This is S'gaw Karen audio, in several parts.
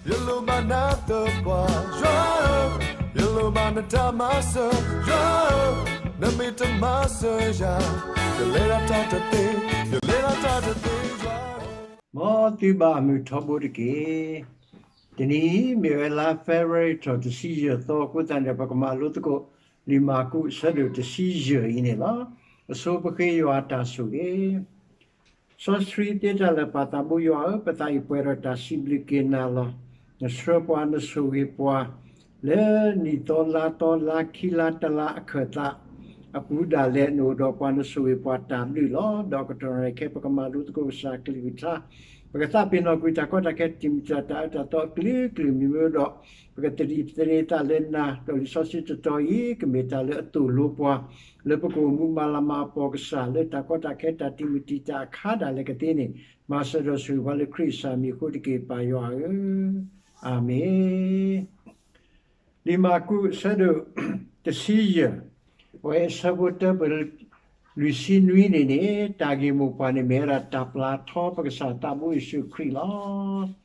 ယလိၣ်ဘၣ်နၤသပှၢ် ယွၤဧၢ, ယလိၣ်ဘၣ်နတၢ်မၤစၢၤ ယွၤဧၢ, နမ့ၢ်တမၤစၢၤယၤ ယလဲၤဒၣ်တၢ်တသ့, ယလဲၤဒၣ်တၢ်တသ့ ယွၤဧၢ. မ်သုဘၣ်မုာ်ထီဘိတက့ၢ်. တနံၤအံၤ မ့ၢ်ဝဲလါ February ထီၣ်တဆံယဲၢ်သီအဃိသတးန့ၣ် ပကမၤလိသကိး လံာ်မၢ်ကူး အဆၢဒိၣ်တဆံယဲၢ်အံၤန့ၣ်လီၤ. အဆိပဃ့ယွၤအတၢ်ဆိၣ်ဂ့ၤ စီဆှံသ့တၢ်လၢာ် ပၢ်သးဘိယွၤဧၢ, ပသးအံၤပှဲၤဒီးတၢ်စံးဘျုးက့ၤနၤလီၤ. နဆှၢပှၤ နဆိၣ်ဂ့ၤပှၤ လၢနံၣ်သီလါသီလါခံလါတလါအခၢၣ်သးအပူၤဒၣ်လဲာ် နအိၣ်ဒီးပှၤ နဆိၣ်ဂ့ၤပှၤတၢ်ဘျုးလီၤ. ဒီးကတီၢ်နံၤခဲ ပကမၤလိသကိးကစၢ်ကလုၢ်ကထါ, ပကသးပ့ၤနီၣ်ကွံာ်တၢ်ကီတၢ်ခဲ တံာ်မုၢ်တၢ် တၢ်အၢတၢ်သီအကလုာ်ကလုာ်မံၤမံၤဒီး ပကသဒံးသန့ၤသးလၢနၤ, ဒီးလံာ်စီဆှံတတီၤအံၤ ကမ့ၢ်တၢ်လၢအသိၣ်လိပှၤ လၢပကအိၣ်မူမၤလၤမၤကပီၤကစၢ် လၢတၢ်ကီတၢ်ခဲ တၢ်တံာ်မုၢ်တံာ်တာ်အခါဒၣ်လဲာ်ကသ့န့ၣ် မၤစၢၤဒီးဆိၣ်ဂ့ၤပှၤလၢခရံာ်အမံၤအဃိတက့ၢ် ပၢ်ယွၤဧၢ, အၤမ့ၣ်. လံာ်မၢ်ကူးအဆၢဒိၣ်တဆံယဲၢ်, အဝဲအဆၢဖိတၢပၢၢ်လွံၢ်ဆံနွံန့ၣ်န့ၣ် တၢ်ဂ့ၢ်မိၢ်ပှၢ်န့ၣ်မ့ၢ်ဝဲဒၣ် တၢ်ပျၢ်ထီပကစၢ်သးဘိယ့ၣ်ၡူးခရံာ်လီၤ.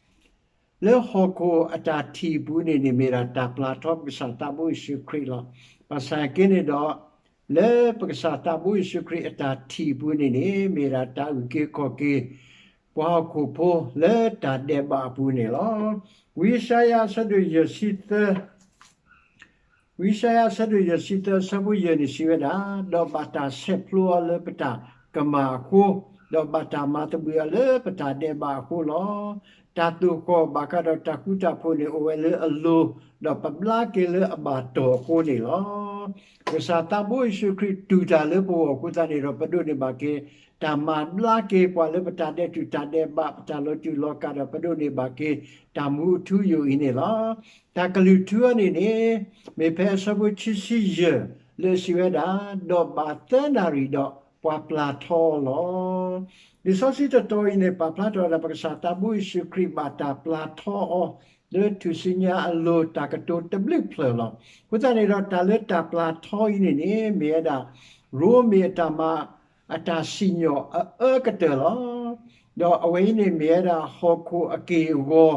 လၢဟီၣ်ခိၣ်အတၢ်ထံၣ်အပူၤန့ၣ်န့ၣ် မ့ၢ်ဒၣ်တၢ်ပျၢ်ထီပကစၢ်သးဘိယ့ၣ်ၡူးခရံာ်လီၤ. ဘၣ်ဆၣ်က့န့ၣ်ဒီး လၢပကစၢ်သးဘိယ့ၣ်ၡူးခရံာ်အတၢ်ထံၣ်အပူၤန့ၣ်န့ၣ် မ့ၢ်ဒၣ်တၢ်အုၣ်က့ၤခီၣ်က့ၤ ပှၤဟီၣ်ခိၣ်ဖိလၢတၢ်ဒဲးဘးအပူၤန့ၣ်လီၤ. ဝံယၡါယၤအဆၢဒိၣ်ယဲၢ်ဆံသၢ ဝံယၡါယၤအဆၢဒိၣ်ယဲၢ်ဆံသၢ အဆၢဖိယဲၢ်န့ၣ်စံးဝဲဒၣ်, ဒီးဘၣ်တၢ်ဆဲးဖျိအီၤလၢပတၢ်ကမၣ်အဃိ, ဒီးဘၣ်တၢ်မၤသဘံးအီၤလၢပတၢ်ဒဲးဘးအဃိလီၤ. တၢ်သိၣ်ဃီၣ်ဘၣ်ဃးဒီးတၢ်ဃူတၢ်ဖိးန့ၣ် အိၣ်ဝဲလၢအလိၤ, ဒီးပဘျါက့ၤလၢအဘၣ်တီၢ်အဃိန့ၣ်လီၤ. ကစၢ်သးဘိယ့ၣ်ၡူးခရံာ်တူၢ်တၢ်လၢပဂီၢ်အဃိသတးန့ၣ်ဒီး ပဒိးန့ၢ်ဘၣ်က့ၤ တၢ်မၤဘျါက့ၤပှၤလၢပတၢ်ဒဲးတူၢ်တၢ်ဒဲးဘး ပတၢ်လီၤတူာ်လီၤကာ်ဒီး ပဒိးန့ၢ်ဘၣ်က့ၤ တၢ်မူအထူအယိာ်အံၤန့ၣ်လီၤ. တၢ်ကလုၢ်ထူအံၤန့ၣ်န့ၣ် မ့ၢ်ဖဲအဆၢဖိခံဆံယဲၢ် လၢအစံးဝဲဒၣ်, ဒီးဘၣ်သၢနၣ်ရံၣ်ဒီးပှၤပျၢ်ထီအီၤလီၤ. လံာ်စီဆှံတတီၤအံၤန့ၣ် ပာ်ဖျါထီၣ်ဝဲဒၣ် ပကစၢ်သးဘိယ့ၣ်ၡူးခရံာ်ဘၣ်တၢ်ပျၢ်ထီအီၤ လၢထူၣ်စုညါအလိၤ တၢ်ကတိၤတဘျုးဖျၢၣ်လီၤ. အဃိသတးန့ၣ်ဒီး တၢ်လၢတၢ်ပျၢ်ထီအံၤန့ၣ်န့ၣ် မ့ၢ်ဝဲဒၣ် ရိမ့ၤအတၢ်မၤ အတၢ်စံၣ်ညီၣ်အအၢကတၢၢ်လီၤ. ဒီးအဝဲအံၤန့ၣ်မ့ၢ်ဝဲဒၣ် ဟီၣ်ခိၣ်အက့ၢ်အဂီၤ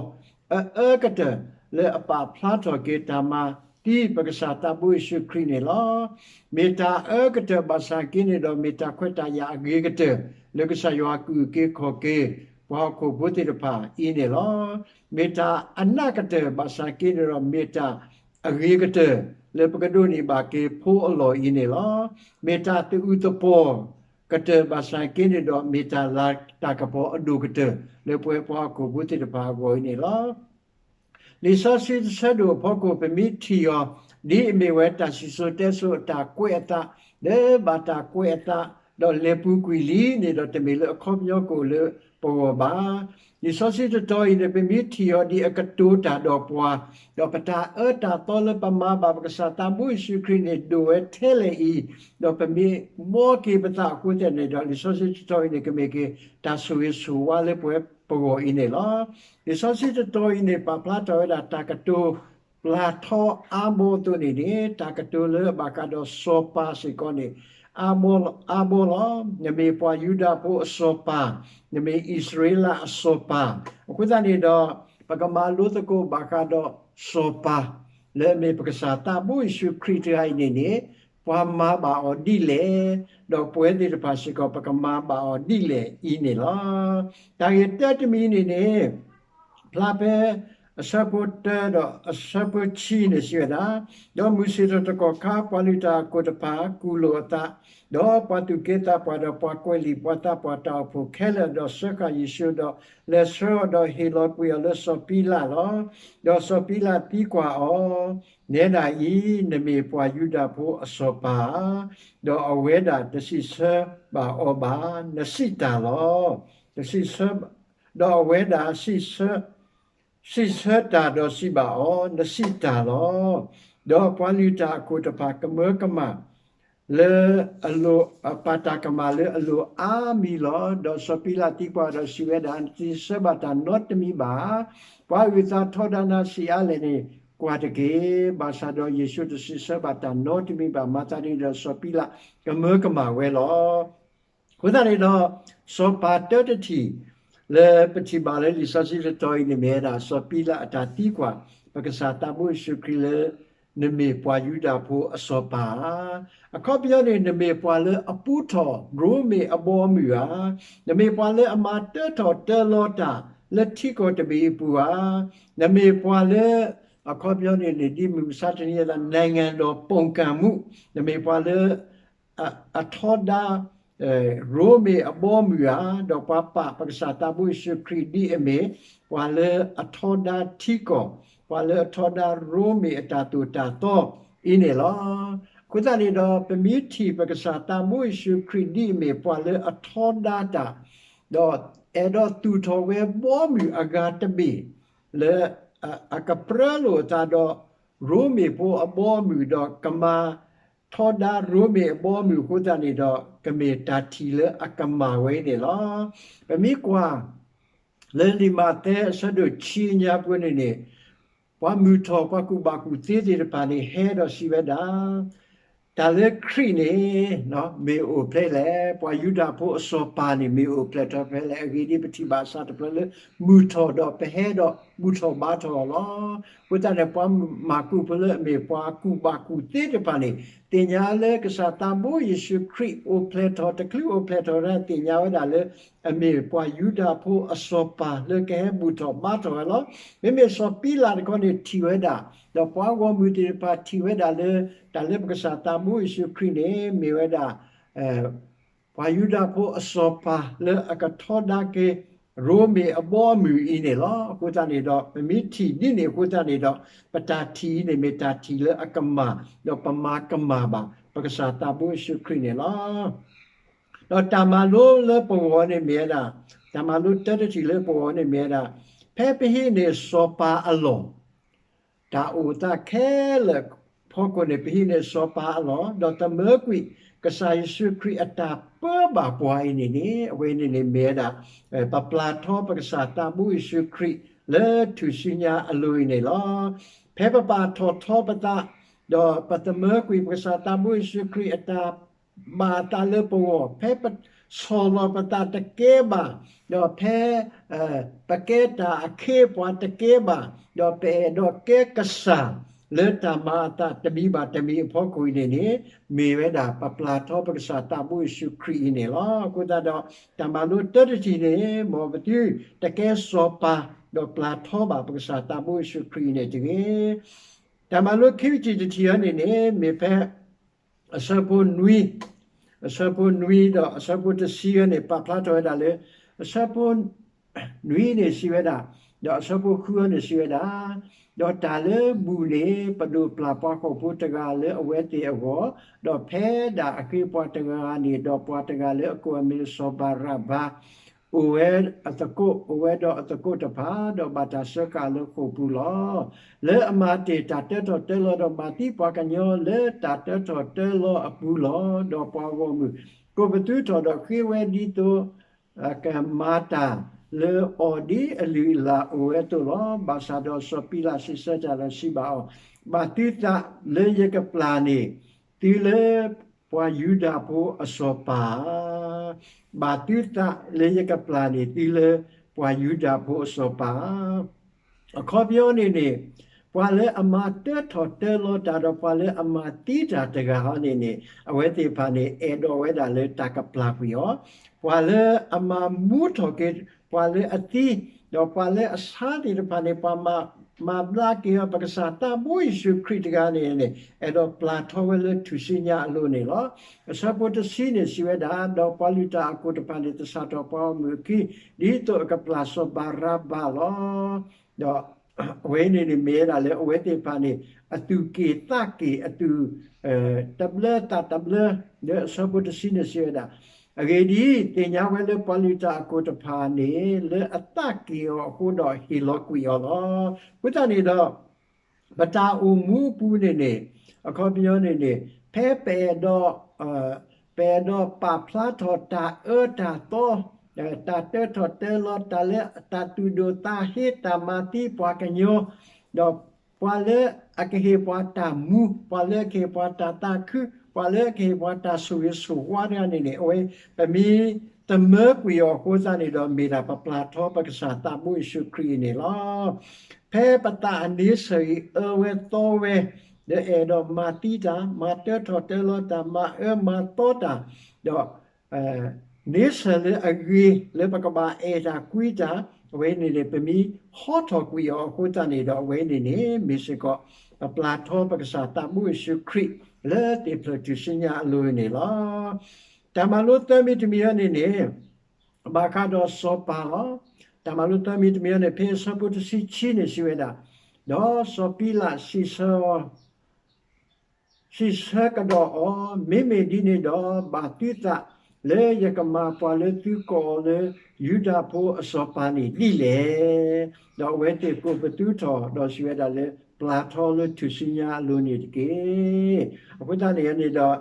အအၢကတၢၢ် လၢအပာ်ဖျါထီၣ်က့ၤတၢ်မၤသံပကစၢ်သးဘိယ့ၣ်ၡူးခရံာ်န့ၣ်လီၤ. မ့ၢ်တၢ်အၢကတၢၢ်ဘၣ်ဆၣ်က့န့ၣ်ဒီး မ့ၢ်တၢ်ခွဲးတၢ်ယာ်အဂ့ၤကတၢၢ် လၢကစၢ်ယွၤကအုၣ်က့ၤခီၣ်က့ၤ ပှၤဟီၣ်ခိၣ်ဖိသ့ၣ်တဖၣ်အံၤန့ၣ်လီၤ. မ့ၢ်တၢ်အနးကတၢၢ်ဘၣ်ဆၣ်က့န့ၣ်ဒီး မ့ၢ်တၢ်အဂ့ၤကတၢၢ် လၢပကဒိးန့ၢ်ဘၣ်က့ၤဖိအလီၢ်အံၤန့ၣ်လီၤ. မ့ၢ်တၢ်သအုးသပှီၤကတၢၢ်ဘၣ်ဆၣ်က့န့ၣ်ဒီး မ့ၢ်တၢ်လၤတၢ်ကပီၤအဒိၣ်ကတၢၢ် လၢပဝဲပှၤဟီၣ်ခိၣ်ဖိသ့ၣ်တဖၣ်အဂီၢ်အံၤန့ၣ်လီၤ. လံာ်စီဆှံတဆၢဒိၣ်အဖီခိၣ် ပမ့ၢ်ထံၣ်အီၤ ဒ်အမ့ၢ်ဝဲတၢ်စံၣ်စိၤတဲစိၤအတၢ်ကွဲးအသး လၢဘၣ်တၢ်ကွဲးအသး ဒီးလဲၤပူၤကွံာ်လံန့ၣ်ဒီး တမ့ၢ်လၢအခီပညီကအိၣ်လၢပဂီၢ်ဘၣ်. လံာ်စီဆှံတတီၤအံၤန့ၣ် ပမ့ၢ်ထံၣ်အီၤဒ်အကတိၤတၢ်ဒီးပှၤ, ဒီးပတၢ်အၢတၢ်သီလၢပမၤဘၣ်ပကစၢ်သးဘိယ့ၣ်ၡူးခရံာ်န့ၣ် ဒိၣ်ဝဲထဲလဲၣ်အံၤ, ဒီးပမ့ၢ်ဘှီက့ၤပသးအဃိသတးန့ၣ်ဒီး လံာ်စီဆှံတတီၤအံၤန့ၣ် ကမ့ၢ်က့ၤတၢ်ဆိၣ်ဂ့ၤဆိၣ်ဝါလၢပဝဲပဂီၢ်အံၤန့ၣ်လီၤ. လံာ်စီဆှံတတီၤအံၤန့ၣ် ပာ်ဖျါထီၣ်ဝဲဒၣ်တၢ်ကတိၤ ပျၢ်ထီအါဘီအသိးန့ၣ်န့ၣ် တၢ်ကတိၤလၢအဘၣ်ဃးဒီးစီၤပၤစ့ၢ်ကီးန့ၣ် အါဘီလီၤ. နမ့ၢ်ပှၤယူဒၤဖိအစီၤပၤ, နမ့ၢ်အံၣ်စရ့လးအစီၤပၤ, အဃိသတးန့ၣ်ဒီး ပကမၤလိသကိးဘၣ်ဃးဒီးစီၤပၤ လၢအမ့ၢ်ပကစၢ်သးဘိယ့ၣ်ၡူးခရံာ်တဂၤအံၤန့ၣ်န့ၣ် ပှၤမၤဘၣ်အီၤဒ်လဲၣ်, ဒီးပဝဲသ့ၣ်တဖၣ်စ့ၢ်ကီး ပကမၤဘၣ်အီၤဒ်လဲၣ်အံၤန့ၣ်လီၤ. တၢ်ဂ့ၢ်တၢတမံၤန့ၣ်န့ၣ် ဖျါဖဲအဆၢဖိတၢဒီးအဆၢဖိခံန့ၣ်စံးဝဲဒၣ်, ဒီးမုၢ်ဆ့ၣ်ထီၣ်တကီၢ်ခါ ပှၤလုၢ်တၢ်အခိၣ်တဖၣ်ကူၣ်လိာ်အသး, ဒီးပှၤသူၣ်က့သးပှၢ်ဒီးပှၤကွဲးလံာ်ပှၤသးပှၢ်တၢ်အိၣ်ဖှိၣ်ခဲလၢာ် ဒီးစၢဃာ်ယ့ၣ်ၡူးဒီးလဲၤဆှၢအီၤဒီးဟ့ၣ်လီၤကွံာ်အီၤလၢစီၤပံလးလီၤ. ဒီးစီၤပံလးသံကွၢ်အီၤ, နဲဒၣ်အံၤ နမ့ၢ်ပှၤယူဒၤဖိအစီၤပၤဧါ, ဒီးအဝဲဒၣ်တစံးဆၢဘၣ်အီၤဘၣ်, နစံးတၢ်လီၤ. တစံးဆၢ, ဒီးအဝဲဒၣ် စံးဆၢတၢ်ဒီးစံးဘၣ်အီၤ, နစံးတၢ်လီၤ. ဒီးပှၤလုၢ်တၢ်အခိၣ်တဖၣ်ကမၢကမၣ်လၢအလိၤ, ပာ်တၢ်ကမၣ်လၢအလိၤအါမံၤလီၤ. ဒီးစီၤပံလးသံကွၢ်ဒီးစံးဝဲဒၣ်, နတစံးဆၢဘၣ်တၢ်နီတမံၤဘၣ်ဧါ. ပှၤအုၣ်သးထီဒါနၤဆံးအါလဲၣ်န့ၣ် ကွၢ်တက့ၢ်. ဘၣ်ဆၣ်ဒီးယ့ၣ်ၡူးတစံးဆၢဘၣ်တၢ်နီတမံၤဘၣ်. မၤသးဒ်န့ၣ်ဒီးစီၤပံလးကမၢကမၣ်ဝဲလီၤ. အဃိသတးန့ၣ်ဒီး စီၤပၤတၢတထံၣ် လၢပထံၣ်ဘၣ်လၢလံာ်စီဆှံတတီၤအံၤန့ၣ်မ့ၢ်ဝဲဒၣ် စီၤပံလးအတၢ်သံကွၢ် ပကစၢ်သးဘိယ့ၣ်ၡူးခရံာ်လၢ နမ့ၢ်ပှၤယူဒၤဖိအစီၤပၤဧါ. အခီပညီန့ၣ် နမ့ၢ်ပှၤလၢအပူထီၣ်ရိမ့ၤအဘီအမုၢ်ဧါ. နမ့ၢ်ပှၤလၢအမၤတၢထီၣ်တၢလီၤတၢ်လၢထံကီၢ်တဘ့ၣ်အပူၤဧါ. နမ့ၢ်ပှၤလၢ အခီပညီန့ၣ်န့ၣ် ဒ်မုၢ်မဆါတနံၤအသိး နိုင်ငံတော်ပုန်ကန်မှု နမ့ၢ်ပှၤလၢ အထီဒါ ရိမ့ၤအဘီအမုၢ်ဧါ, ဒီးပှၤပာ်ပကစၢ်သးဘိယ့ၣ်ၡူးခရံာ်ဒ်အမ့ၢ် ပှၤလၢအထီဒါထံကီၢ်, ပှၤလၢအထီဒါရိမ့ၤအတၢ်သိၣ်တၢ်သီအံၤန့ၣ်လီၤ. အဃိသတးန့ၣ်ဒီး ပမ့ၢ်ထံၣ်ပကစၢ်သးဘိယ့ၣ်ၡူးခရံာ်ဒ်အမ့ၢ် ပှၤလၢအထီဒါတၢ်, ဒီးအဲၣ်ဒိးသူၣ်ထီၣ်ဝဲဘီမုၢ်အဂၤတဘ့ၣ် လၢ အကပြၢလိာ်အသးဒီး ရိမ့ၤဖိအဘီအမုၢ်ဒီးကမၤ ထီဒါရိမ့ၤအဘီအမုၢ်အဃိသတးန့ၣ်ဒီး ကမ့ၢ်တၢ်ထံၣ်လၢအကမၣ်ဝဲန့ၣ်လီၤ. ပမ့ၢ်ကွၢ် လၢလံာ်မးသဲအဆၢဒိၣ်ခံအညါပူၤန့ၣ်န့ၣ် ပှၤမုၢ်ထီၣ်ပှၤကူၣ်ဘၣ်ကူၣ်သ့သ့ၣ်တဖၣ်န့ၣ် ဟဲဒီးစံးဝဲဒၣ် တၢ်လၢခရံာ်န့ၣ် မ့ၢ်အိၣ်ဖဲလဲၣ်, ပှၤယူဒၤဖိအစီၤပၤန့ၣ် မ့ၢ်အိၣ်ဖျဲၣ်ထီၣ်ဖဲလဲၣ်. အဂ့ၢ်ဒ်အံၤ ပထံၣ်ဘၣ်အစှၤတဖျၢၣ်လၢ မုၢ်ထီၣ်ဒီးပဟဲဒီးဘူၣ်ထီၣ်ဘါထီၣ်အီၤလီၤ. အဃိသတးန့ၣ် ပှၤမၤကူၣ်ဖိလၢအမ့ၢ်ပှၤကူၣ်ဘၣ်ကူၣ်သ့တဖၣ်န့ၣ် သ့ၣ်ညါလၢကစၢ်သးဘိယ့ၣ်ၡူးခရံာ်အိၣ်ဖျဲၣ်ထီၣ် တချုးအိၣ်ဖျဲၣ်ထီၣ်ဒၣ် သ့ၣ်ညါဝဲဒၣ်လၢ အမ့ၢ်ပှၤယူဒၤဖိအစီၤပၤလၢကဟဲဘူၣ်ထီၣ်ဘါထီၣ်ဝဲလီၤ. မ့မ့ၢ်စီၤပံလးတခီန့ၣ်ထံၣ်ဝဲဒၣ်, ဒီးပှၤဂီၢ်မုၢ်သ့ၣ်တဖၣ်ထံၣ်ဝဲဒၣ်လၢ တၢ်လၢပကစၢ်သးဘိယ့ၣ်ၡူးခရံာ်န့ၣ် မ့ၢ်ဝဲဒၣ် ပှၤယူဒၤဖိအစီၤပၤလၢအကထီဒါက့ၤ ရိမ့ၤအဘီအမုၢ်အံၤန့ၣ်လီၤ. အဃိသတးန့ၣ်ဒီး ပမ့ၢ်ထံၣ်ဒ်န့ၣ်အဃိသတးန့ၣ်ဒီး ပတၢ်ထံၣ်အံၤန့ၣ်မ့ၢ်တၢ်ထံၣ်လၢအကမၣ်, ဒီးပမၤကမၣ်ဘၣ် ပကစၢ်သးဘိယ့ၣ်ၡူးခရံာ်န့ၣ်လီၤ. ဒီးတၢ်မၤလိလၢပဂီၢ်န့ၣ်မ့ၢ်ဝဲဒၣ်, တၢ်မၤလိတၢတထံၣ်လၢပဂီၢ်န့ၣ်မ့ၢ်ဝဲဒၣ်, ဖဲပဟံးန့ၢ်စီၤပၤအလီၢ် တၢ်အိၣ်သးခဲလၢာ်ဖီခိၣ်န့ၣ် ပဟံးန့ၢ်စီၤပၤအလီၢ်, ဒီးသမၢကွံာ် ကစၢ်ယ့ၣ်ၡူးခရံာ်အတၢ်ပၢဘၣ်ပှၤအံၤန့ၣ်န့ၣ် အဝဲန့ၣ်န့ၣ်မ့ၢ်ဝဲဒၣ် ပပျၢ်ထီပကစၢ်သးဘိယ့ၣ်ၡူးခရံာ်လၢထူၣ်စုညါအလိၤအံၤန့ၣ်လီၤ. ဖဲပဘၣ်ထီၣ်ထီပသး, ဒီးပသမၢကွံာ်ပကစၢ်သးဘိယ့ၣ်ၡူးခရံာ်အတၢ် ဘၣ်အသးလၢပဂီၢ်, ဖဲပဆီၣ်လီၤပသးတကဲဘၣ်, ဒီးဖဲ ပကဲတၢ်အခ့အပှၤတကဲဘၣ်, ဒီးပအဲၣ်ဒိးကဲကစၢ်လၢတၢ်မၤအသးတမံၤဘၣ်တမံၤအဖီခိၣ်အံၤန့ၣ်န့ၣ် မ့ၢ်ဝဲဒၣ်ပပျၢ်ထီပကစၢ်သးဘိယ့ၣ်ၡူးခရံာ်အံၤန့ၣ်လီၤ. အဃိသတးဒီး တၢ်မၤလိတၢတထံၣ်န့ၣ် မ်ပသုတကဲစီၤပၤ ဒီးပျၢ်ထီဘၣ်ပကစၢ်သးဘိယ့ၣ်ၡူးခရံာ်အံၤန့ၣ်တဂ့ၤ. တၢ်မၤလိခံထံၣ်တထံၣ်အံၤန့ၣ်န့ၣ် မ့ၢ်ဖဲ အဆၢဖိနွံ, အဆၢဖိနွံဒီးအဆၢဖိတဆံအံၤန့ၣ် ပာ်ဖျါထီၣ်ဝဲဒၣ်လၢ အဆၢဖိနွံန့ၣ်စံးဝဲဒၣ်, ဒီးအဆၢဖိဃုအံၤန့ၣ်စံးဝဲဒၣ်, ဒီးတၢ်လၢဘူၣ်န့ၣ် ပဒိၣ်ပျၢ်ပှၤဃိာ်ဖိတဂၤလၢအဝဲသ့ၣ်အဂီၢ်, ဒီးဖဲဒၣ်အခ့အပှၤတဂၤန့ၣ် ဒီးပှၤတဂၤလၢအကိးအမံၤလၢစီၤဘၤရဘၤ အိၣ်ဝဲအသကိး, အိၣ်ဝဲဒီးအသကိးတဖၣ်, ဒီးဘၣ်တၢ်စၢဃာ်လၢဃိာ်ပူၤလီၤ. လၢအမၤတ့ၢ်တၢ်တၢထီၣ်တၢလီၤ ဒီးမၤသံပှၤကညီလၢတၢ်တၢထီၣ်တၢလီၤအပူၤလီၤ. ဒီးပှၤဂီၢ်မုၢ်ကိးပသူထီၣ်ဒီးဃ့ဝဲဒ်သိး ကမၤတၢ်လၢအီၤဒ်အလုၢ်အလၢ်အိၣ်ဝဲအသိးလီၤ. ဘၣ်ဆၣ်ဒီးစီၤပံလးစံးဆၢတၢ်ဒီးစံးဘၣ်အီၤ, ဘၣ်သုသးလၢယကပျၢ်န့ၢ်သုလၢ ပှၤယူဒၤဖိအစီၤပၤဧါ. ဘၣ်သုသးလၢယကပျၢ်န့ၢ်သုလၢပှၤယူဒၤဖိအစီၤပၤဧါ. အခီပညီန့ၣ်န့ၣ် ပှၤလၢအမၤတၢထီၣ်တၢလီၤတၢ်ဒီးပှၤလၢအမၤသံတၢ်တဂၤဟီန့ၣ်န့ၣ် အဝဲသ့ၣ်တဖၣ်န့ၣ် အဲၣ်ဒိးဝဲဒၣ်လၢတၢ်ကပျၢ်ကွံာ်အီၤ, ပှၤလၢအမၤမူထီၣ်က့ၤ ပှၤလၢအသံ, ဒီးပှၤလၢအဆါသ့ၣ်တဖၣ်န့ၣ် ပှၤမၤ မၤဘျါက့ၤအီၤ ပကစၢ်သးဘိယ့ၣ်ၡူးခရံာ်တဂၤန့ၣ်န့ၣ် အဲၣ်ဒိးပျၢ်ထီဝဲလၢထူၣ်စုညါအလိၤန့ၣ်လီၤ. အဆၢဖိတဆံန့ၣ်စံးဝဲဒၣ်, ဒီးပှၤလုၢ်တၢ်အကိၣ်တဖၣ်န့ၣ် သဆၣ်ထီၣ်ပှၤဂီၢ်မုၢ်အခံ ဒ်သိးအကပျၢ်စီၤဘၤရဘၤလီၤ. ဒီးအဝဲန့ၣ်န့ၣ်မ့ၢ်ဝဲဒၣ်လၢ အဝဲသ့ၣ်တဖၣ်န့ၣ် အသူၣ်က့ၣ်သးက့ၣ် အသူၣ် တဘျၢသးတဘျၢ လၢအဆၢဖိတဆံန့ၣ်စံးဝဲဒၣ်, အဂ့ၢ်ဒ်အံၤ, သ့ၣ်ညါဝဲလၢပှၤလုၢ်တၢ်အကိၣ်တဖၣ်န့ၣ် လၢအသးက့ၣ်အီၤအဃိဒီးဟ့ၣ်လီၤကွံာ်အီၤလီၤ. အဃိသတးန့ၣ်ဒီး ပတၢ်အိၣ်မူအပူၤန့ၣ်န့ၣ် အခီပညီန့ၣ်န့ၣ် ဖဲပအဲၣ်ဒိး ပအဲၣ်ဒိးပာ်ဖျါထီၣ်တၢ်အၢတၢ်သီ တၢ်တၢထီၣ်တၢလီၤ တၢ်လၢတၢ်သူၣ်ဒိၣ်သးဟ့ တၢ်မၤသံပှၤကညီ ဒီးပှၤလၢအကဟ့ၣ်ပှၤတၢ်မူ ပှၤလၢအကဟ့ၣ်ပှၤတၢ်သးခု ပှၤလၢအကဟ့ၣ်ပှၤတၢ်ဆိၣ်ဂ့ၤဆိၣ်ဝါတဂၤန့ၣ်န့ၣ် အဝဲ ပမ့ၢ် တမၢကွံာ်အီၤအဃိသတးန့ၣ်ဒီး မ့ၢ်ဒၣ်ပပျၢ်ထီပကစၢ်သးဘိယ့ၣ်ၡူးခရံာ်အံၤန့ၣ်လီၤ. ဖဲပသးအန့ဆၢၣ်အံၤ အၢဝဲသီဝဲ, ဒီးအဲၣ်ဒိးမၤသံတၢ်, မၤတၢထီၣ်တၢလီၤတၢ်, မၤအၢမၤသီတၢ်, ဒီး န့ဆၢၣ်လၢအဂ့ၤလၢပကဘၣ်အဲၣ်တၢ်ကွံတၢ်, အဝဲန့ၣ်န့ၣ် ပမ့ၢ်ဟီထီၣ်ကွံာ်အီၤအဃိသတးန့ၣ်ဒီး အဝဲန့ၣ်န့ၣ် မ့ၢ်စ့ၢ်ကီး ပပျၢ်ထီပကစၢ်သးဘိယ့ၣ်ၡူးခရံာ် လၢသ့ၣ်ဖျၢၣ်ထူၣ်စုညါအလိၤန့ၣ်လီၤ. တၢ်မၤလိသၢမံၤတမံၤအံၤန့ၣ်န့ၣ် ဘၣ်ဃးဒီးစီၤပၤလီၤ. တၢ်မၤလိသၢမံၤတမံၤအံၤန့ၣ် ဖဲအဆၢဖိတဆံခံန့ၣ်စံးဝဲဒၣ်, ဒီးစီၤပံလးစံးဆၢ စံးဆၢကဒီးအီၤ, မ့မ့ၢ်ဒ်န့ၣ်ဒီး ဘၣ်သုသးလၢယကမၤပှၤလၢသုကိးအီၤလၢ ယူဒၤဖိအစီၤပၤန့ၣ်ဒ်လဲၣ်. ဒီးအဝဲသ့ၣ်ကိးပသူထီၣ် ဒီးစံးဝဲဒၣ်လၢ ပျၢ်ထီလၢထူၣ်စုညါအလိၤန့ၣ်တက့ၢ်. အဃိသတးန့ၣ်န့ၣ်ဒီး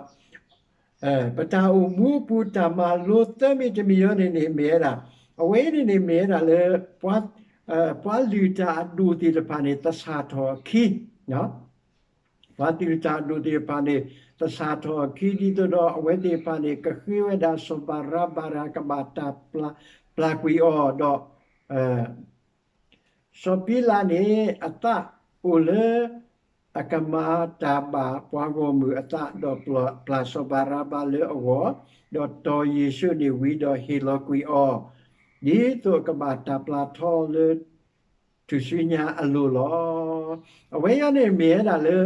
ပတၢ်အိၣ်မူအပူၤတၢ်မၤလိသၢမံၤတမံၤအံၤန့ၣ်န့ၣ် မ့ၢ်ဝဲဒၣ်, အဝဲအံၤန့ၣ်န့ၣ် မ့ၢ်ဝဲဒၣ်လၢ ပှၤလုၢ်တၢ်အဒိၣ်သ့ၣ်တဖၣ်န့ၣ် သဆၣ်ထီၣ်အခံ, ပှၤလုၢ်တၢ်အဒိၣ်သ့ၣ်တဖၣ်န့ၣ် သဆၣ်ထီၣ်အခံ ဒ်သိးဒီးအဝဲသ့ၣ်တဖၣ်န့ၣ် ကဃ့ဝဲဒၣ်စီၤဘၤရၤဘၤတၢ်ကဘၣ်တၢ်ပျၢ်ကွံာ်အီၤဒီး စီၤပံလးန့ၣ် အသးအိၣ်လၢအကမၤတၢ်ဘၣ်ပှၤဂီၢ်မုၢ်အသး ဒီးပျၢ်စီၤဘၤရၤဘၤလၢအဂီၢ်, ဒီးတီၤယ့ၣ်ၡူးန့ၣ်ဝံၤဒီးဟ့ၣ်လီၤကွံာ်အီၤ, ဒ်သိးအကဘၣ်တၢ်ပျၢ်ထီလၢထူၣ်စုညါအလိၤလီၤ. အဝဲအံၤန့ၣ်မ့ၢ်ဝဲဒၣ်လၢ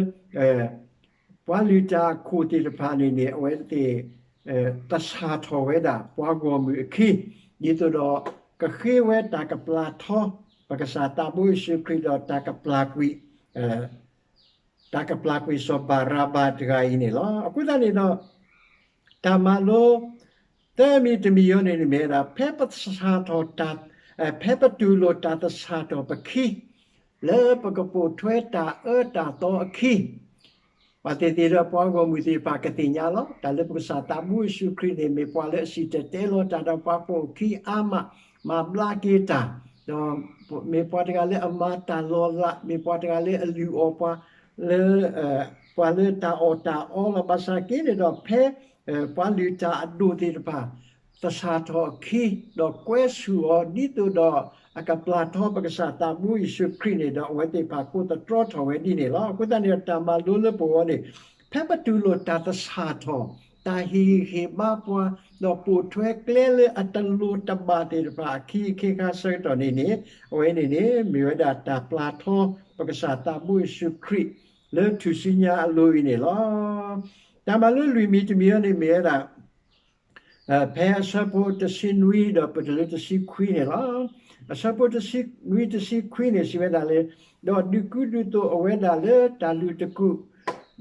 ပှၤလုၢ်တၢ်အခိၣ်သ့ၣ်တဖၣ်န့ၣ်န့ၣ် အဝဲသ့ၣ် သဆၣ်ထီၣ်ဝဲဒၣ်ပှၤဂီၢ်မုၢ်အခံ, ဒ်သိးဒီးကဃ့ဝဲတၢ်ကပျၢ်ထီ ပကစၢ်သးဘိယ့ၣ်ၡူးခရံာ်ဒီးတၢ်ကပျၢ်ကွံာ် တၢ်ကပျၢ်ကွံာ်စီၤဘၤရၤဘၤတဂၤအံၤန့ၣ်လီၤ. အဃိသတးန့ၣ်ဒီး တၢ်မၤလိ သၢမံၤတမံၤအံၤန့ၣ်န့ၣ်မ့ၢ်ဝဲဒၣ် ဖဲပသဆၣ်ထီၣ်တၢ် ဖဲပတူၢ်လိာ်တၢ်သဆၣ်ထီၣ်ပခံ လၢပကပိာ်ထွဲတၢ်အၢတၢ်သီအခံ ဘၣ်သ့ၣ်သ့ၣ်ဒီးပှၤဂီၢ်မုၢ်သ့ၣ်တဖၣ်ကသ့ၣ်ညါလီၤ. တၢ်လၢပကစၢ်သးဘိယ့ၣ်ၡူးခရံာ်န့ၣ် မ့ၢ်ပှၤလၢအစံၣ်တဲၤတဲလီၤတၢ်ဒီးပှၤပိာ်အခံအါမး, မၤဘျါက့ၤတၢ်, ဒီးမ့ၢ်ပှၤတဂၤလၢအမၤတၢ်လီၤလး, မ့ၢ်ပှၤတဂၤလၢအလုၢ်အီၣ်ပှၤလၢ ပှၤလၢတၢ်အီၣ်တၢ်အီလီၤ. ဘၣ်ဆၣ်က့န့ၣ်ဒီး ဖဲ ပှၤလုၢ်တၢ်အဒိၣ်သ့ၣ်တဖၣ် သဆၣ်ထီၣ်အခံ, ဒီးကွဲဆူၣ်အီၤ ဒ်သိးဒီးအကပျၢ်ထီပကစၢ်သးဘိယ့ၣ်ၡူးခရံာ်န့ၣ်ဒီး အဝဲသ့ၣ်တဖၣ်ကိးသတြီထီၣ်ဝဲဒ်န့ၣ်လီၤ. အဃိသတးန့ၣ်ဒီး တၢ်မၤလိလၢပဂီၢ်န့ၣ် ဖဲပတူၢ်လိာ်တၢ်သဆၣ်ထီၣ်, တၢ်ဟ့ၣ်ဂံၢ်ဟ့ၣ်ဘါပှၤ, ဒီးပိာ်ထွဲကျဲလၢအတလိၤတဘၣ်သ့ၣ်တဖၣ်အခံအခ့အခါဆၢကတီၢ်န့ၣ်န့ၣ်, အဝဲန့ၣ်န့ၣ် မ့ၢ်ဝဲဒၣ်တၢ်ပျၢ်ထီပကစၢ်သးဘိယ့ၣ်ၡူးခရံာ် လၢထူၣ်စုညါအလိၤအံၤန့ၣ်လီၤ. တၢ်မၤလိလွံၢ်မံၤတမံၤအံၤန့ၣ်မ့ၢ်ဝဲဒၣ် ဖဲအဆၢဖိတဆံနွံဒီးပတုၤလၢတဆံခွံန့ၣ်လီၤ. အဆၢဖိတဆံနွံတဆံခွံန့ၣ် စံးဝဲဒၣ်လၢ, ဒီးဒုးကူဒုးသိးအဝဲဒၣ်လၢတၢ်လုၢ်တကူၣ်,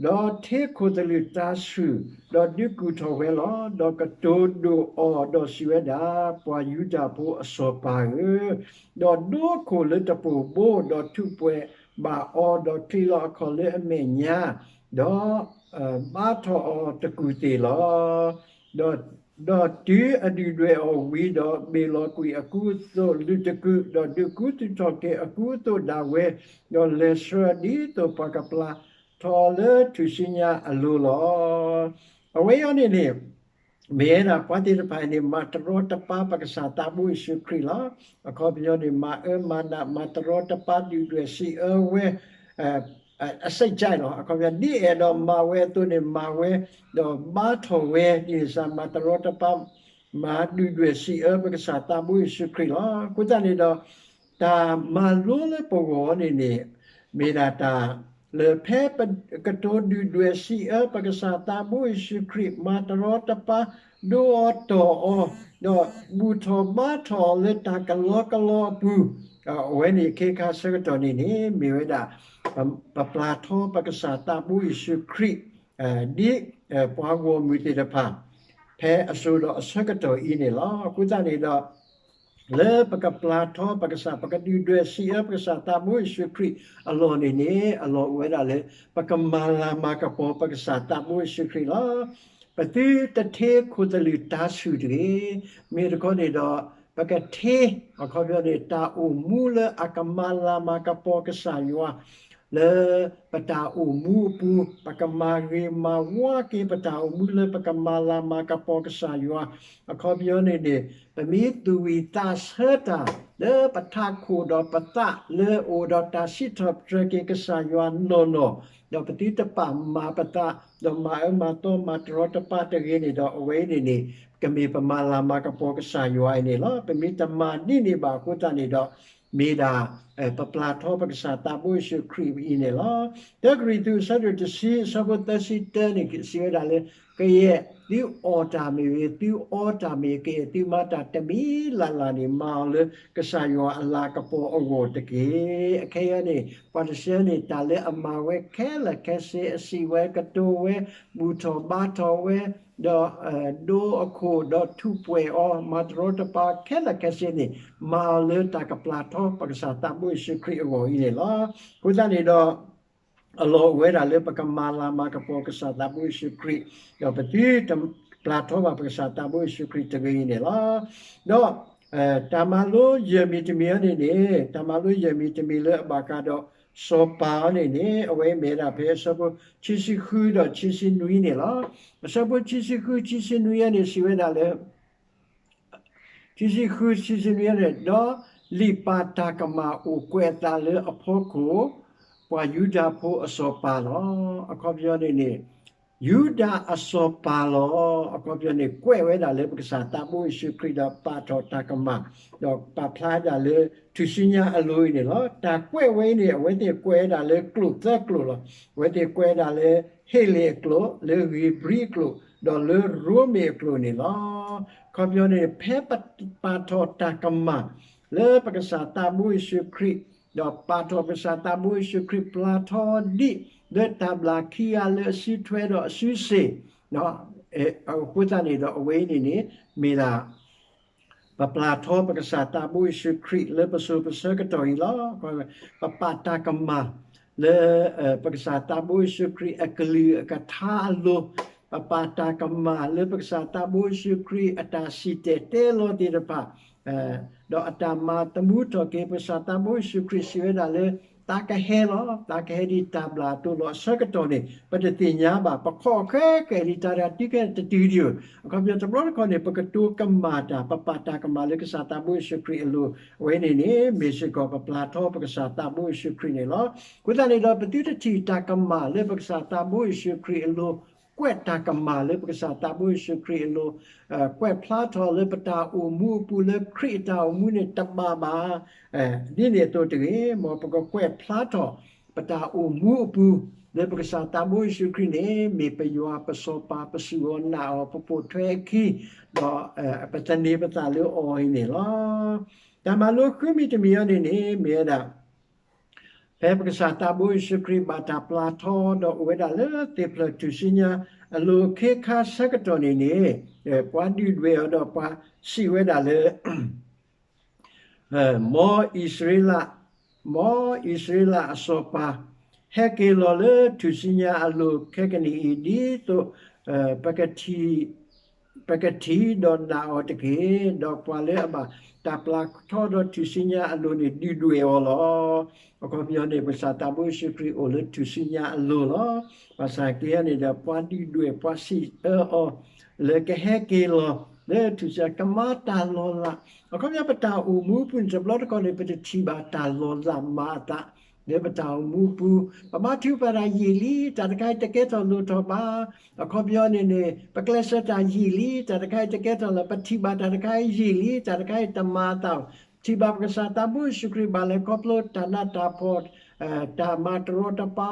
ဒီးထ့ခိၣ်သလုးတၤဆူၣ်, ဒီးဒုးကူၣ်ထီၣ်ဝဲလီၤ. ဒီးကတိၤဒိၣ်အီၤ, ဒီးစံးဝဲဒၣ်, ပှၤယူဒၤဖိအစီၤပၤဧၢ, ဒီးဒိခိၣ်လၢတပိာ်ဘိ, ဒီးထူးပှဲၤဘၣ်အီၤ, ဒီးချံးလီၤအခီၣ်လၢအမဲာ်ညါ, ဒီး ဘါထီၣ်အီၤတကူၣ်သ့ၣ်လီၤ. ဒီး ဒီးတုၤအဒုၣ်ဒွဲၣ်အီၤဝံၤဒီး ဘ့ၣ်လီၤကွံာ်အကူအသိးလုၢ်တကူၣ်, ဒီးဒုးကူသုးထီၣ်က့ၤအကူအသိးဒၣ်ဝဲ, ဒီးလဲၤဆှၢဒ်သိးပှၤကပျၢ်ထီလၢထူၣ်စုညါအလိၤလီၤ. အဝဲအံၤန့ၣ်န့ၣ် မ့ၢ်ဝဲဒၣ်ပှၤသ့ၣ်တဖၣ်အံၤန့ၣ် မၤတရီတပါပကစၢ်သးဘိယ့ၣ်ၡူးခရံာ်လီၤ. အခီပညီန့ၣ် မၤအၢမၤနး မၤတရီတပါ ဒုၣ်ဒွဲၣ်စံးအၢဝဲ အစိတ်ကြိုက်လီၤ. အခီပညီ ဒ်အဲၣ်ဒိးမၤဝဲအသိးန့ၣ် မၤဝဲ, ဒီးဘါထီၣ်ဝဲ ဒ်န့ၣ်စ့ၢ် မၤတရီတပါ မၤဒုၣ်ဒွဲၣ်စံးအၢပကစၢ်သးဘိယ့ၣ်ၡူးခရံာ်လီၤ. အဃိသတးန့ၣ်ဒီး တၢ်မၤလိလၢပဂီၢ်န့ၣ်န့ၣ် မ့ၢ်ဒၣ်တၢ်လၢဖဲပကတိၤဒုၣ်ဒွဲၣ်စံးအၢပကစၢ်သးဘိယ့ၣ်ၡူးခရံာ် မၤတရီတပါ ဒိအီၤတီၢ်အီၤ, ဒီးဘူၣ်ထီၣ်ဘါထီၣ်အီၤလၢတၢ်ကလီကလီအပူၤ, အဝဲန့ၣ်အခ့အခါဆၢကတီၢ်န့ၣ်န့ၣ် မ့ၢ်ဝဲဒၣ် ပပျၢ်ထီပကစၢ်သးဘိယ့ၣ်ၡူးခရံာ် ဒ်ပှၤဂီၢ်မုၢ်သ့ၣ်တဖၣ် ဖဲအစိၤဒီးအဆၢကတီၢ်အံၤန့ၣ်လီၤ. အဃိသတးန့ၣ်ဒီး လၢပကပျၢ်ထီပကစၢ် ပကဒုၣ်ဒွဲၣ်စံးအၢပကစၢ်သးဘိယ့ၣ်ၡူးခရံာ်အလီၢ်န့ၣ်န့ၣ် အလီၢ်အိၣ်ဝဲဒၣ်လၢ ပကမၤလၤမၤကပီၤပကစၢ်သးဘိယ့ၣ်ၡူးခရံာ်လီၤ. ပသုတထ့ခိၣ်သလုးတၤဆူၣ်တဂ့ၤ. မ့ၢ်တခီန့ၣ်ဒီး ပကထ့ အခီပညီန့ၣ် တၢ်အိၣ်မူလၢအကမၤလၤမၤကပီၤကစၢ်ယွၤ လၢပတၢ်အိၣ်မူအပူၤ, ပကမၤဂ့ၤမၤဝါက့ၤပတၢ်အိၣ်မူလၢပကမၤလၤမၤကပီၤကစၢ်ယွၤ. အခီပညီန့ၣ်န့ၣ် ပမ့ၢ်သူၣ်ဝံၣ်သးဆၢတၢ် လၢပထးခိၣ်ဒီးပသးလၢအအိၣ်ဒီးတၢ်စံးထီၣ်ပတြၢၤက့ၤကစၢ်ယွၤနီၢ်နီၢ်, ဒီးပသုတပာ်မၤပသး, ဒီးမၤအၢမၤသီမၤတရီတပါတဂ့ၤန့ၣ်ဒီး အဝဲအံၤန့ၣ်န့ၣ် ကမ့ၢ်ပမၤလၤမၤကပီၤကစၢ်ယွၤအံၤန့ၣ်လီၤ. ပမ့ၢ်တမၤဒ်န့ၣ်ဘၣ်အဃိသတးန့ၣ်ဒီး မ့ၢ်ဒၣ် ပပျၢ်ထီပကစၢ်သးဘိယ့ၣ်ၡူးခရံာ်အံၤန့ၣ်လီၤ. တၢကရံၣ်သူး အဆၢဒိၣ်တဆံ အဆၢဖိသၢဆံတၢန့ၣ် စံးဝဲဒၣ်လၢ ကယဲၢ်သုအီၣ်တၢ်မ့ၢ်ဂ့ၤ, သုအီတၢ်မ့ၢ်ဂ့ၤ, ကယဲၢ်သုမၤတၢ်တမံၤလၢ်လၢ်န့ၣ် မၤအီၤလၢကစၢ်ယွၤအလၤကပီၤအဂီၢ်တက့ၢ်. အခဲအံၤန့ၣ် ပှၤတဆၢန့ၣ် တၢ်လၢအမၤဝဲခဲလၢာ်ခဲဆ့ အစံးဝဲကတိၤဝဲ ဘူၣ်ထီၣ်ဘါထီၣ်ဝဲ ဒီး ဒိအခိၣ်ဒီးထူးပှဲၤအီၤ မၤတရီတပါခဲလၢာ်ခဲဆ့န့ၣ် မၤအီၤလၢတၢ်ကပျၢ်ထီပကစၢ်သးဘိယ့ၣ်ၡူးခရံာ်အဂီၢ်အံၤန့ၣ်လီၤ. အဃိသတးန့ၣ်ဒီး အလီၢ်အိၣ်ဝဲဒၣ်လၢပကမၤလၤမၤကပီၤကစၢ်သးဘိယ့ၣ်ၡူးခရံာ်, ဒီးပသုတပျၢ်ထီဘၣ်ပကစၢ်သးဘိယ့ၣ်ၡူးခရံာ်တဂ့ၤအံၤန့ၣ်လီၤ. ဒီး တၢ်မၤလိယဲၢ်မံၤတမံၤအံၤန့ၣ်န့ၣ် တၢ်မၤလိယဲၢ်မံၤတမံၤလၢအဘၣ်ဃးဒီးစီၤပၤအံၤန့ၣ်န့ၣ် အဝဲမ့ၢ်ဝဲဒၣ်ဖဲအဆၢဖိခံဆံဃုဒီးခံဆံနွံန့ၣ်လီၤ. အဆၢဖိခံဆံဃု ခံဆံနွံအံၤန့ၣ် စံးဝဲဒၣ်လၢ ခံဆံဃု ခံဆံနွံန့ၣ် ဒီးလံာ်ပာ်တၢ်ကမၣ်အိၣ်ကွဲးအသးလၢအဖီခိၣ် ပှၤယူဒၤဖိအစီၤပၤလီၤ. အခီပညီန့ၣ်န့ၣ် ယူဒၤအစီၤပၤလီၤ. အခီပညီန့ၣ် ကွဲးဝဲဒၣ်လၢပကစၢ်သးဘိယ့ၣ်ၡူးခရံာ်ဒီးပာ်ထီၣ်တၢ်ကမၣ်, ဒီးပာ်ဖျါဒၣ်လၢထူၣ်စုညါအလိၤအံၤန့ၣ်လီၤ. တၢ်ကွဲးဝဲအံၤန့ၣ် အဝဲသ့ၣ်ကွဲးဝဲဒၣ်လၢကျိာ်သၢကျိာ်လီၤ. အဝဲသ့ၣ်ကွဲးဝဲဒၣ်လၢ ဟ့လ့ၣ်အကျိာ်, လၢဧ့ၤဘြံၤအကျိာ်, ဒီးလၢရိမ့ၤအကျိာ်န့ၣ်လီၤ. အခီပညီန့ၣ် ဖဲပပာ်ထီၣ်တၢ်ကမၣ် လၢပကစၢ်သးဘိယ့ၣ်ၡူးခရံာ်, ဒီးပာ်ထီၣ်ပကစၢ်သးဘိယ့ၣ်ၡူးခရံာ် ပျၢ်ထီဒံး လၢတၢ်ဘျၣ်ခံဂၤလၢအစုထွဲဒီးအစုစ့ၣ်, အဃိသတးန့ၣ်ဒီးအဝဲအံၤန့ၣ်န့ၣ် မ့ၢ်ဒၣ် ပပျၢ်ထီပကစၢ်သးဘိယ့ၣ်ၡူးခရံာ်လၢပစိၤပဆၢကတီၢ်အံၤလီၤ. ပပာ်တၢ်ကမၣ်လၢ ပကစၢ်သးဘိယ့ၣ်ၡူးခရံာ်အကလုၢ်အကထါအလိၤ, ပပာ်တၢ်ကမၣ်လၢပကစၢ်သးဘိယ့ၣ်ၡူးခရံာ်အတၢ်စံၣ်တဲၤတဲလီၤသ့ၣ်တဖၣ်, ဒီးအတၢ်မၤသမူထီၣ်က့ၤ ပကစၢ်သးဘိယ့ၣ်ၡူးခရံာ်စံးဝဲဒၣ်လၢ သးကဟဲလီၤ, သးကဟဲဒ်တၢ်ဘျၣ်အသိးလီၤ. အဆၢကတီၢ်န့ၣ် ပတသ့ၣ်ညါဘၣ်, ပခိးဃဲကဲဒ်တၢ်တဂၤတုၤခဲတတုၤဒံးဧိၤ, အခီပညီတဘျီတခီၣ်န့ၣ် ပကတိၤကမၣ်တၢ်, ပပာ်တၢ်ကမၣ်လၢကစၢ်သးဘိယ့ၣ်ၡူးခရံာ်အလိၤ, အဝဲန့ၣ်န့ၣ် မ့ၢ်စ့ၢ်ကီးပပျၢ်ထီပကစၢ်သးဘိယ့ၣ်ၡူးခရံာ်န့ၣ်လီၤ. အဃိသတးန့ၣ်ဒီး ပသုတထံၣ်တၢ်ကမၣ်လၢပကစၢ်သးဘိယ့ၣ်ၡူးခရံာ်အလိၤ, ကွဲးတၢ်ကမၣ်လၢပကစၢ်သးဘိယ့ၣ်ၡူးခရံာ်အလိၤ, ကွဲးဖျါထီၣ်လၢပတၢ်အိၣ်မူအပူၤလၢခရံာ်အတၢ်အိၣ်မူန့ၣ်တဘၣ်ဘၣ် ဒ်န့ၣ်အသိးတဂ့ၤ, မ်ပကကွဲးဖျါထီၣ် ပတၢ်အိၣ်မူအပူၤ လၢပကစၢ်သးဘိယ့ၣ်ၡူးခရံာ်န့ၣ် မ့ၢ်ပယွၤပစီၤပၤ ပစူၢ်အီၤနာ်အီၤ ပပိာ်ထွဲအခံ, ဒီးပသန့ၤပသးလၢအီၤအံၤန့ၣ်လီၤ. တၢ်မၤလိဃုမံၤတမံၤအံၤန့ၣ်န့ၣ် မ့ၢ်ဝဲဒၣ် ဖဲပကစၢ်သးဘိယ့ၣ်ၡူးခရံာ်ဘၣ်တၢ်ပျၢ်ထီ ဒီးအိၣ်ဝဲဒၣ်လၢသ့ၣ်ဖျၢၣ်ထူၣ်စုညါအလိၤအခ့အခါဆၢကတီၢ်န့ၣ်န့ၣ်, ပှၤဒုၣ်ဒွဲၣ်အီၤဒီးပှၤစံးဝဲဒၣ်လၢ မ်အံၣ်စရ့လး, မ်အံၣ်စရ့လးအစီၤပၤ, ဟဲက့ၤလီၤလၢထူၣ်စုညါအလိၤခဲကနံၣ်အံၤ ဒ်သိး ပကထံၣ်, ပကထံၣ်ဒီးနာ်အီၤတက့ၢ်. ဒီးပှၤလၢအဘၣ်တၢ်ပျၢ်ထီဒီးထူၣ်စုညါအလိၤန့ၣ် ဒုၣ်ဒွဲၣ်အီၤလီၤ. အခီပညီန့ၣ် ပကစၢ်သးဘိယ့ၣ်ၡူးခရံာ်အိၣ်လၢထူၣ်စုညါအလိၤလီၤ. ဘၣ်ဆၣ်က့န့ၣ်ဒီး ပှၤဒုၣ်ဒွဲၣ် ပှၤစံးအၢအီၤ လၢကဟဲက့ၤလီၤ လၢထူၣ်စုညါ ကမၤတၢ်လီၤလး. အခီပညီ ပတၢ်အိၣ်မူအပူၤန့ၣ် တဘျီတခီၣ်န့ၣ် ပတထံၣ်ဘၣ်တၢ်လီၤလးမၤအသး လၢပတၢ်အိၣ်မူအပူၤ, ပဘါထုကဖၣ်တၢ်ယံာ်လံ, တၢ်တခါအံၤတကဲထီၣ်လိၣ်ထီၣ်ဘၣ်. အခီပညီန့ၣ်န့ၣ် ပကျဲးစၢးတၢ်ယံာ်လံ, တၢ်တခါအံၤတကဲထီၣ်လၢၤ, ပထံၣ်ဘၣ်တၢ်တခါအံၤယံာ်လံ, တၢ်တခါအံၤတမၤအသး, ထံၣ်ဘၣ်ပကစၢ်သးဘိယ့ၣ်ၡူးခရံာ်ဘၣ်လဲၤခီဖျိတၢ်နးတၢ်ဖှီၣ်, တၢ်မၤတရီတပါ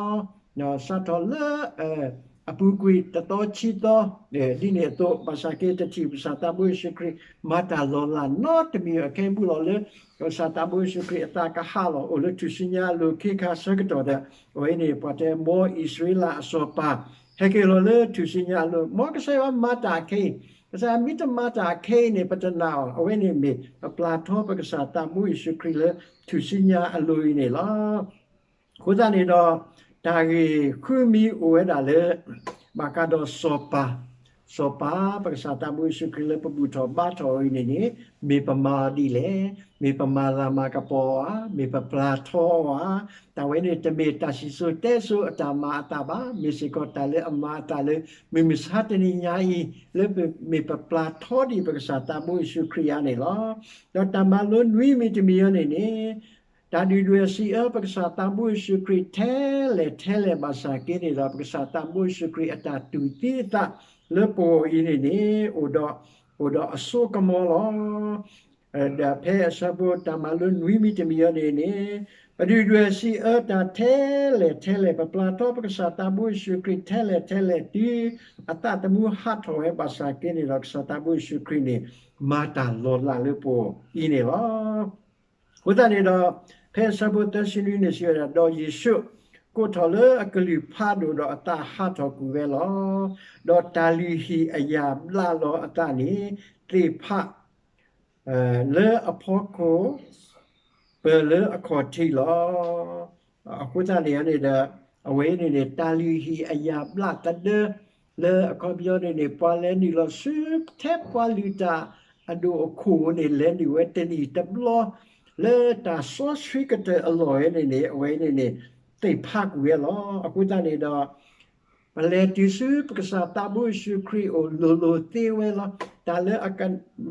အီၤ, စးထီၣ်လၢ အပူၤကွံာ်တသီဆံသီ, ဒ်န့ၣ်အသိး ဘၣ်ဆၣ်က့တထံၣ်ပကစၢ်သးဘိယ့ၣ်ၡူးခရံာ် မၤတၢ်လီၤလးနီတမံၤအခဲအံၤ ဘူးလီၤလၢ ပကစၢ်သးဘိယ့ၣ်ၡူးခရံာ်အသးကဟးလီၤ အိၣ်လၢထူၣ်စုညါအလိၤအခ့အခါဆၢကတီၢ်ဒီး အဝဲန့ၣ် ပှၤတဲမ်အံၣ်စရ့လးအစီၤပၤ ဟဲက့ၤလီၤလၢထူၣ်စုညါအလိၤ, မ်ကစၢ်ယွၤမၤတၢ်အခဲအံၤ, ကစၢ်ယွၤမ့ၢ်တမၤတၢ်အခဲအံၤန့ၣ် ပတနာ်အီၤ, အဝဲန့ၣ်မ့ၢ်ပပျၢ်ထီပကစၢ်သးဘိယ့ၣ်ၡူးခရံာ်လၢထူၣ်စုညါအလိၤအံၤန့ၣ်လီၤ. အဃိသတးန့ၣ်ဒီး တၢ်ဂ့ၢ်ဃုမံၤအိၣ်ဝဲဒၣ်လၢ ဘၣ်ဃးဒီးစီၤပၤ, စီၤပၤ ပကစၢ်သးဘိယ့ၣ်ၡူးခရံာ်လၢပဘူၣ်ထီၣ်ဘါထီၣ်အီၤအံၤန့ၣ်န့ၣ် မ့ၢ်ပမၤအီၤဒ်လဲၣ်, မ့ၢ်ပမၤလၤမၤကပီၤအီၤဧါ, မ့ၢ်ပပျၢ်ထီအီၤဧါ, တၢ်ဝဲန့ၣ်တမ့ၢ်တၢ်စံၣ်စိၤတဲစိၤအတၢ်မၤအသးဘၣ်, မ့ၢ်စ့ၢ်ကီးတၢ်လၢအမၤအသးလၢ မုၢ်မဆါတနံၤညါအံၤ လၢပမ့ၢ်ပပျၢ်ထီဒံးပကစၢ်သးဘိယ့ၣ်ၡူးခရံာ်ဧါန့ၣ်လီၤ. ဒီးတၢ်မၤလိနွံမံၤတမံၤအံၤန့ၣ်န့ၣ် တၢ်ဒုၣ်ဒွဲၣ်စံးအၢပကစၢ်သးဘိယ့ၣ်ၡူးခရံာ်ထဲလဲၣ်ထဲလဲၣ်ဘၣ်ဆၣ်က့န့ၣ်ဒီး ပကစၢ်သးဘိယ့ၣ်ၡူးခရံာ်အတၢ်တူၢ်သံအသးလၢပဂီၢ်အံၤန့ၣ်န့ၣ် အိၣ်ဒီး, အိၣ်ဒီးအစိကမီၤလီၤ. ဒီးဖဲအဆၢဖိတၢ်မၤလိနွံမံၤတမံၤအံၤန့ၣ်န့ၣ် ပဒုၣ်ဒွဲၣ်စံးအၢတၢ်ထဲလဲၣ်ထဲလဲၣ်, ပပျၢ်ထီပကစၢ်သးဘိယ့ၣ်ၡူးခရံာ်ထဲလဲၣ်ထဲလဲၣ်တုၤ အသးသမူဟးထီၣ်ဝဲဘၣ်ဆၣ်က့န့ၣ်ဒီး ကစၢ်သးဘိယ့ၣ်ၡူးခရံာ်န့ၣ် မၤတၢ်လီၤလးလၢပဂီၢ်အံၤန့ၣ်လီၤ. အဃိသတးန့ၣ်ဒီး ဖဲအဆၢဖိသၢဆံနွံန့ၣ်စံးဝဲဒၣ်, ဒီးယ့ၣ်ၡူးကိးထီၣ်လၢအကလုၢ်ဖးဒိၣ်ဒီးအသးဟးထီၣ်ကွံာ်ဝဲလီၤ. ဒီးတၢ်လုၢ်ဟံၣ်အယာ်ဘျးလီၤအသးန့ၣ် သ့ၣ်ဖး လၢအဖီခိၣ် ပၢၢ်လၢအခီၣ်ထံးလီၤ. အဃိသတးန့ၣ်န့ၣ်ဒီး အဝဲအံၤန့ၣ်န့ၣ် တၢ်လုၢ်ဟံၣ်အယာ်ဘျးသဒၢ လၢအခီပညီန့ၣ်န့ၣ် ပှၤလဲၤနုာ်လီၤဆူထဲပှၤလုၢ်တၢ်အဒိၣ်အခိၣ်န့ၣ် လဲၤနုာ်ဝဲတနံၤတဘျီ လၢတၢ်စီဆှံကတၢၢ်အလီၢ်ဝဲန့ၣ်န့ၣ် အဝဲအံၤန့ၣ်န့ၣ် သ့ၣ်ဖးကွံာ်ဝဲလီၤ. အဃိသတးန့ၣ်ဒီး ပလဲၤတုၤဆူပကစၢ်သးဘိယ့ၣ်ၡူးခရံာ်အအိၣ်လိၤလိၤသ့ဝဲလီၤ. တၢ်လၢအက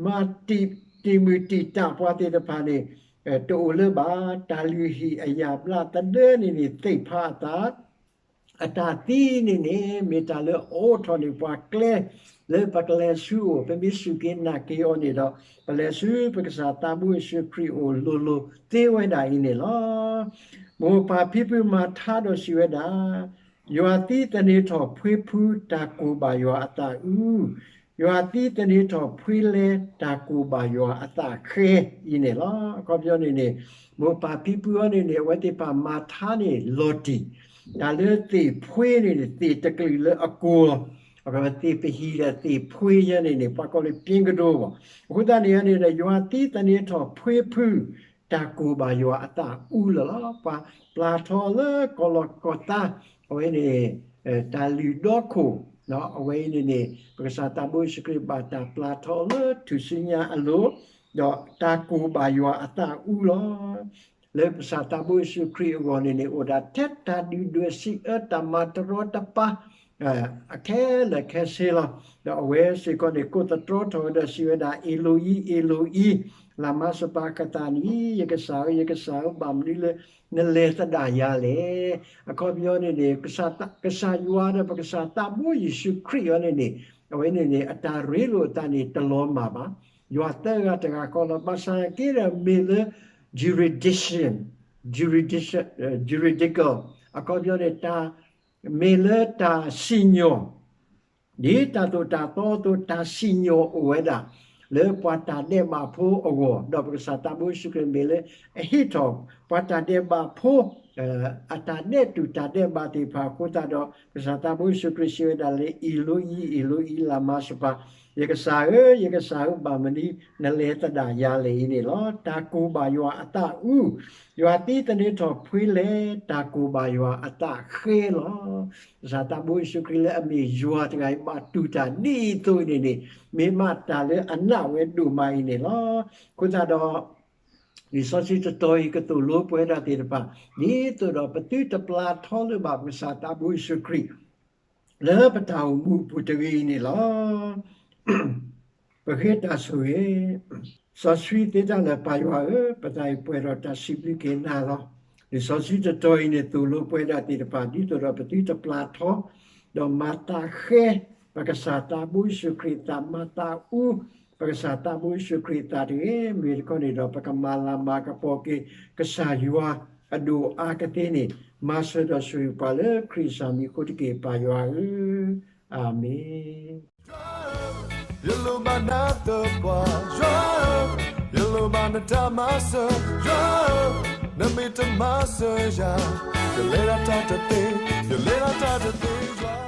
မၤတံာ်မုၢ်တံာ်တာ်ပှၤသ့ၣ်တဖၣ်န့ၣ် တအိၣ်လၢၤဘၣ်. တၢ်လုၢ်ဟံၣ်အယာ်ဘျးသဒၢန့ၣ်န့ၣ် သ့ၣ်ဖးအသး အတၢ်သံန့ၣ်န့ၣ် မ့ၢ်တၢ်လၢအအိးထီၣ်န့ၢ်ပှၤကျဲ လၢပကလဲၤဆူအအိၣ် ပမ့ၢ်စူၢ်က့ၤနာ်က့ၤအီၤန့ၣ်ဒီး ပလဲၤဆူပကစၢ်သးဘိယ့ၣ်ၡူးခရံာ်အအိၣ်လိၤလိၤသ့ဝဲဒၣ်အံၤန့ၣ်လီၤ. မိၢ်ပၢ်ဖံဖုမၤထါဒီးစံးဝဲဒၣ်, ယွၤသံသန့ၤထီၣ်ဖှ့ဖု တၢ်ကူၣ်ဘၣ်ယွၤအသးအူ, ယွၤသံသန့ၤထီၣ်ဖှ့လဲ တၢ်ကူၣ်ဘၣ်ယွၤအသးဃဲအံၤန့ၣ်လီၤ. အခီပညီန့ၣ်န့ၣ် မိၢ်ပၢ်ဖံဖုအံၤန့ၣ်န့ၣ် အဝဲသ့ၣ်တဖၣ်မၤထါန့ၣ်လီၤတံၢ် တၢ်လၢသ့ၣ်ဖှ့န့ၣ်န့ၣ် သ့ၣ်တကလုာ်လၢအကိၢ်လီၤ. သ့ၣ်ပဟံၣ်ဒီးသ့ၣ်ဖှ့ယဲန့ၣ်န့ၣ် ပှၤကိးလၢ ပၠ့ကဒိ ဘၣ်. အဃိသတးန့ၣ်န့ၣ်ဒီး ယွၤသံသန့ၤထီၣ်ဖှ့ဖု တၢ်ကူၣ်ဘၣ်ယွၤအသးအူလီၤလီၤ. ပှၤပျၢ်ထီလၢကီၢ်လီၤကီၢ်သါ အဝဲန့ၣ် တၢ်လုၢ်ဒီခိၣ် အဝဲအံၤန့ၣ်န့ၣ် ပကစၢ်သးဘိယ့ၣ်ၡူးခရံာ်ဘၣ်တၢ်ပျၢ်ထီလၢထူၣ်စုညါအလိၤ ဒီးတၢ်ကူၣ်ဘၣ်ယွၤအသးအူလီၤ. လၢပကစၢ်သးဘိယ့ၣ်ၡူးခရံာ်အဂီၢ်န့ၣ်န့ၣ် အိၣ်ဒၣ်ထဲတၢ်ဒုၣ်ဒွဲၣ်စံးအၢတၢ်မၤတရီတပါ အခဲလၢာ်ခဲဆ့လီၤ. ဒီးအဝဲစ့ၢ်ကီးန့ၣ် ကိးသတြီထီၣ်ဝဲဒီးစံးဝဲဒၣ် အ့ၤလိၤအံၤ, အ့ၤလိၤအံၤ, လၤမါစပၤကသၤနံၤ, ယကစၢ်ဧၢ, ယကစၢ်ဧၢ, ဘၣ်မနုၤလၢနလဲၤသဒၣ်ယၤလဲၣ်. အခီပညီန့ၣ်န့ၣ် ကစၢ်ယွၤဒီးပကစၢ်သးဘိယ့ၣ်ၡူးခရံာ်အံၤန့ၣ်န့ၣ် အဝဲန့ၣ်န့ၣ် အတၢ်ရ့လိာ်အသးန့ၣ် တလီၤမၢ်ဘၣ်. ယွၤသၢဂၤတဂၤဃီလီၤ. ဘၣ်ဆၣ်က့ဒီးမ့ၢ်လၢ jurisdiction, jurisdiction, juridical အခီပညီန့ၣ် တၢ် မ့ၢ်လၢတၢ်စံၣ်ညီၣ် ဒ်တၢ်သိၣ်တၢ်သီအသိး တၢ်စံၣ်ညီၣ်အိၣ်ဝဲဒၣ် လၢပှၤတၢ်ဒဲးဘးဖိအဂီၢ် ဒီးပကစၢ်သးဘိယ့ၣ်ၡူးခရံာ်မ့ၢ်လၢအဟ့ၣ်ထီၣ် ပှၤတၢ်ဒဲးဘးဖိ အတၢ်ဒဲးတူာ်တၢ်ဒဲးဘးသ့ၣ်တဖၣ်အဃိသတးဒီး ပကစၢ်သးဘိယ့ၣ်ၡူးခရံာ်စံးဝဲဒၣ်လၢ အ့ၤလိၤအံၤ, အ့ၤလိၤအံၤ, လၤမါစပၤ, ယကစၢ်ဧၢ, ယကစၢ်ဧၢ, ဘၣ်မနုၤနလဲၤသဒၣ်ယၤလဲၣ်အံၤန့ၣ်လီၤ. တၢ်ကူၣ်ဘၣ်ယွၤအသးအူ, ယွၤသံသန့ၤထီၣ်ဖှ့လဲၣ်, တၢ်ကူၣ်ဘၣ်ယွၤအသးဃဲလီၤ. ကစၢ်သးဘိယ့ၣ်ၡူးခရံာ်လၢအမ့ၢ်ယွၤတဂၤအံၤ ဘၣ်တူၢ်တၢ်ဒ်အံၤအသိးအံၤန့ၣ်န့ၣ် မ့ၢ်မးတၢ်လၢအနာ်ဝဲဒိၣ်မးအံၤန့ၣ်လီၤ. အဃိသတးဒီး လံာ်စီဆှံတတီၤအံၤကသိၣ်လိပှၤဒၣ်သ့ၣ်တဖၣ် ဒ်သိးဒီးပသုတပျၢ်ထီလၢၤဘၣ်ပကစၢ်သးဘိယ့ၣ်ၡူးခရံာ် လၢပတၢ်အိၣ်မူအပူၤတဂ့ၤအံၤန့ၣ်လီၤ. ပဃ့တၢ်ဆိၣ်ဂ့ၤ, စီဆှံသ့တၢ်လၢာ်ပၢ်ယွၤဧၢ, ပသးအံၤပှဲၤဒီးတၢ်စံးဘျုးက့ၤနၤလီၤ. လံာ်စီဆှံတတီၤအံၤန့ၣ် သိၣ်လိပှၤဒၣ်သ့ၣ်တဖၣ် ဒ်သိးဒီးပသုတပျၢ်ထီ ဒီးမၤသးဃဲ ပကစၢ်သးဘိယ့ၣ်ၡူးခရံာ်အသး, မၤသးအူ ပကစၢ်သးဘိယ့ၣ်ၡူးခရံာ်အသးတဂ့ၤ. မ့ၢ်တခီန့ၣ်ဒီး ပကမၤလၤမၤကပီၤက့ၤ ကစၢ်ယွၤအဒိၣ်အါကသ့န့ၣ် မၤစၢၤဒီးဆိၣ်ဂ့ၤပှၤလၢခရံာ်စၢ်မံၤအဃိတက့ၢ် ပၢ်ယွၤဧၢ, အၤမ့ၣ်. ယလိၣ်ဘၣ်နၤသပှၢ်, ယွၤဧၢ, ယလိၣ်ဘၣ်နတၢ်မၤစၢၤ, ယွၤဧၢ, နမ့ၢ်တမၤစၢၤယၤ, ယလဲၤဒၣ်တၢ်တသ့, ယလဲၤဒၣ်တၢ်တသ့, ယွၤ